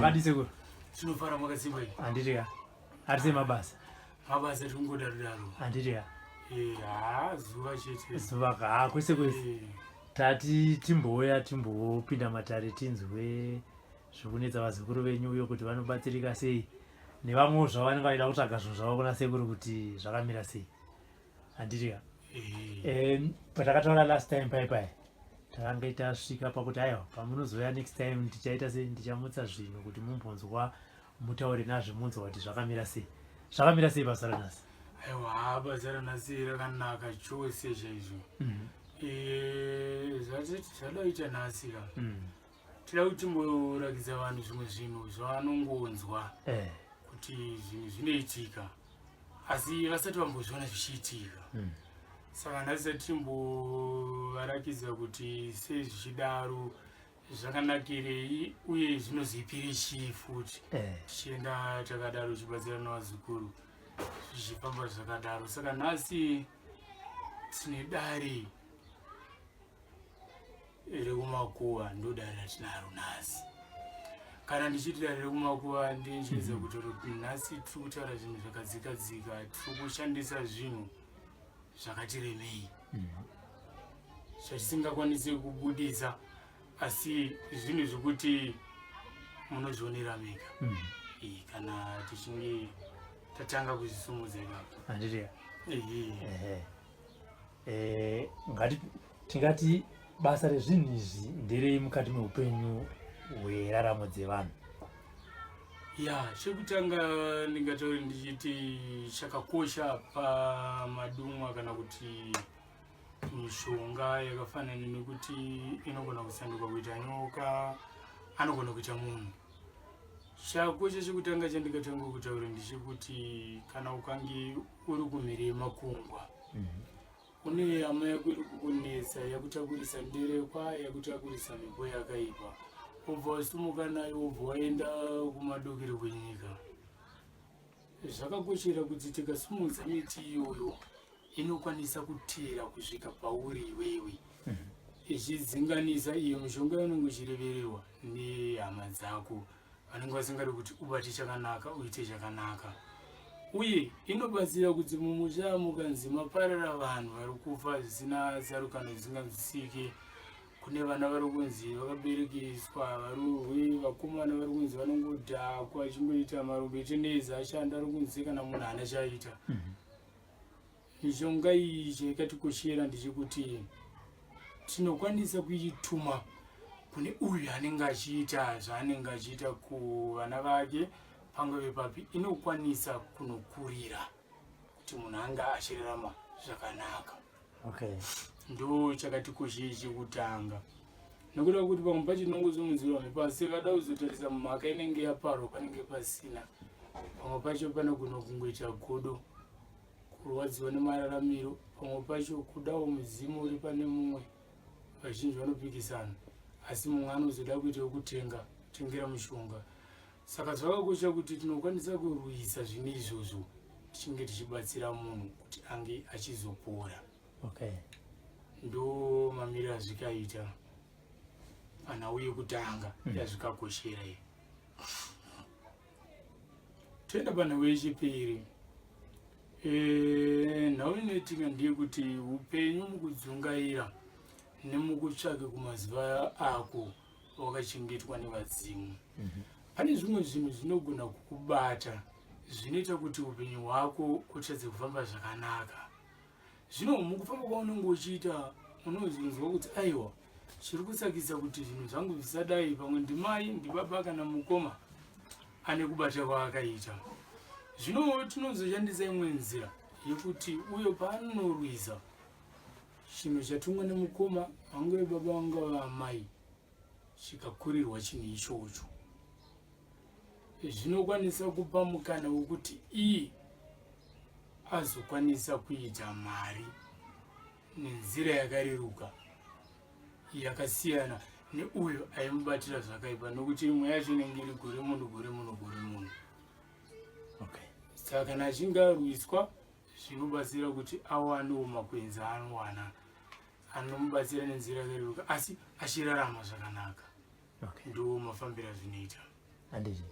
Makadii sekuru? Tinofara makasimba iyi. Handiti ka. Ari sei mabasa? Mabasa tingodaro daro. Handiti ka. Eh, haa zuva chete. Zuva ka haa kwese kwese. Eh, Tati timbouya timbopinda matare tinzwe zvekunetsa vazukuru venyu uye kuti vanobatsirika sei nevamwewo zvavanenge vachida kutsvaga zvinhu zvavo kuna sekuru kuti zvakamira sei. Handiti ka. Eh, Patakataura last time pai pai takange tasvika pakuti aiwa pamunozouya next time tichaita sei ndichamutsa zvinhu kuti mumbonzwa mutaure nazvo munzwa kuti zvakamira sei zvakamira sei basa ranhasi. Aiwa, haa basa ranhasi rakanaka chose chaizvo. Eh, zvadaita nhasi ka. Tida kuti timborakidza vanhu zvimwe zvinhu zvavanongonzwa kuti zvinhu zvinoitika asi vasati vambozviona zvichiitika. Saka nhasi timbovarakidza kuti sei zvichidaro, zvakanakirei uye zvinozoipire chii futi. Tichienda takadaro tichibatsira nevazukuru zvichifamba zvakadaro. Saka nhasi tine dare rekumakuva, ndo dare ratinaro nhasi. Kana ndichiti dare rekumakuva ndinchiedza kutaura kuti nhasi tiri kutaura zvinhu zvakadzika dzika, tiri kushandisa zvinhu zvakati remei zvatisingakwanisi kubudisa, asi zvinhu zvekuti munozvionera mega. Kana tichinge tatanga kuzvisumudza ipapo. Handiti ka. Ehe. Ehe. Ngati tingati basa rezvinhu izvi nderei mukati meupenyu hweraramo dzevanhu? Ya, chekutanga ndingataure ndichiti chakakosha pamadumwa kana kuti mishonga yakafanana nekuti inogona kusanduka kuita nyoka, anogona kuita munhu. Chakosha chekutanga chandingatanga kutaura ndechekuti kana ukange uri kumhiri yemakungwa, une hama yako iri kukunetsa, yakutakurisa nderekwa, yakutakurisa mhepo yakaipa, wobva wasumuka nayo wobva waenda kumadokero kwenyika, zvakakoshera kuti tikasumudza miti iyoyo inokwanisa kuteera kusvika pauri iwewe, ichidzinganisa iyo mishonga yaunenge uchirevererwa nehama dzako vanenge vasingadi kuti ubate chakanaka, uite chakanaka. Uye inobatsira kuti mumusha mukanzi maparara vanhu vari kufa zvisina tsarukano, zvisinganzwisike, kune vana vari kunzi vakaberekeswa varohwe, vakomana vari kunzi vanongodhakwa achingoita marombe etenezi, ashanda ari kunzi kana munhu haana chaaita. Mishonga iyi chaikatikoshera ndechekuti tinokwanisa kuituma kune uyu anenge achiita zvaanenge achiita kuvana vake pangave papi, inokwanisa kunokurira kuti munhu anga achirarama zvakanaka. Ndo chakatikoshei chekutanga, nekuda kwekuti pamwe pacho tinongosimudzirwa mhepo, asi kada kuzotarisa mumhaka inenge yaparwa panenge pasina. Pamwe pacho panogona kungoita godo, kurwadziwa nemararamiro, pamwe pacho kudawo mudzimu uri pane mumwe. Vazhinji vanopikisana, asi mumwe anozoda kuita wekutenga tengera mushonga. Saka zvakakosha kuti tinokwanisa kurwisa zvinhu izvozvo tichinge tichibatsira munhu kuti ange achizopora. Ndo mamiriro azvikaita panhau yekutanga yazvikakoshera iyi. Toenda panhau yechipiri. Nhau inoitika ndeyekuti upenyu mukudzungaira nemukutsvake kumazuva ako wakachengetwa nevadzimu. Pane zvimwe zvinhu zvinogona kukubata zvinoita kuti upenyu hwako utadze kufamba zvakanaka. Zvino mukufamba kwaunenge uchiita unozonzwa kuti aiwa, chiri kutsakisa kuti zvinhu zvangu zvisadai pamwe ndimai, ndibaba kana mukoma ane kubata kwaakaita. Zvino tinozoshandisa imwe nzira yekuti uyo paanorwisa chinhu chatumwa nemukoma, vangave baba vangave amai, chikakurirwa chinhu ichocho, zvinokwanisa kupa mukana wekuti iye azokwanisa kuita mari nenzira yakareruka yakasiyana neuyo aimubatira zvakaipa, nokuti imwe yacho inenge iri gore munhu, gore munhu, gore munhu. Saka kana achinge arwiswa zvinobatsira kuti awanewo makwenzi aanowana anomubatsira nenzira yakareruka asi achirarama zvakanaka. Ndo mafambiro azvinoita. Handiti?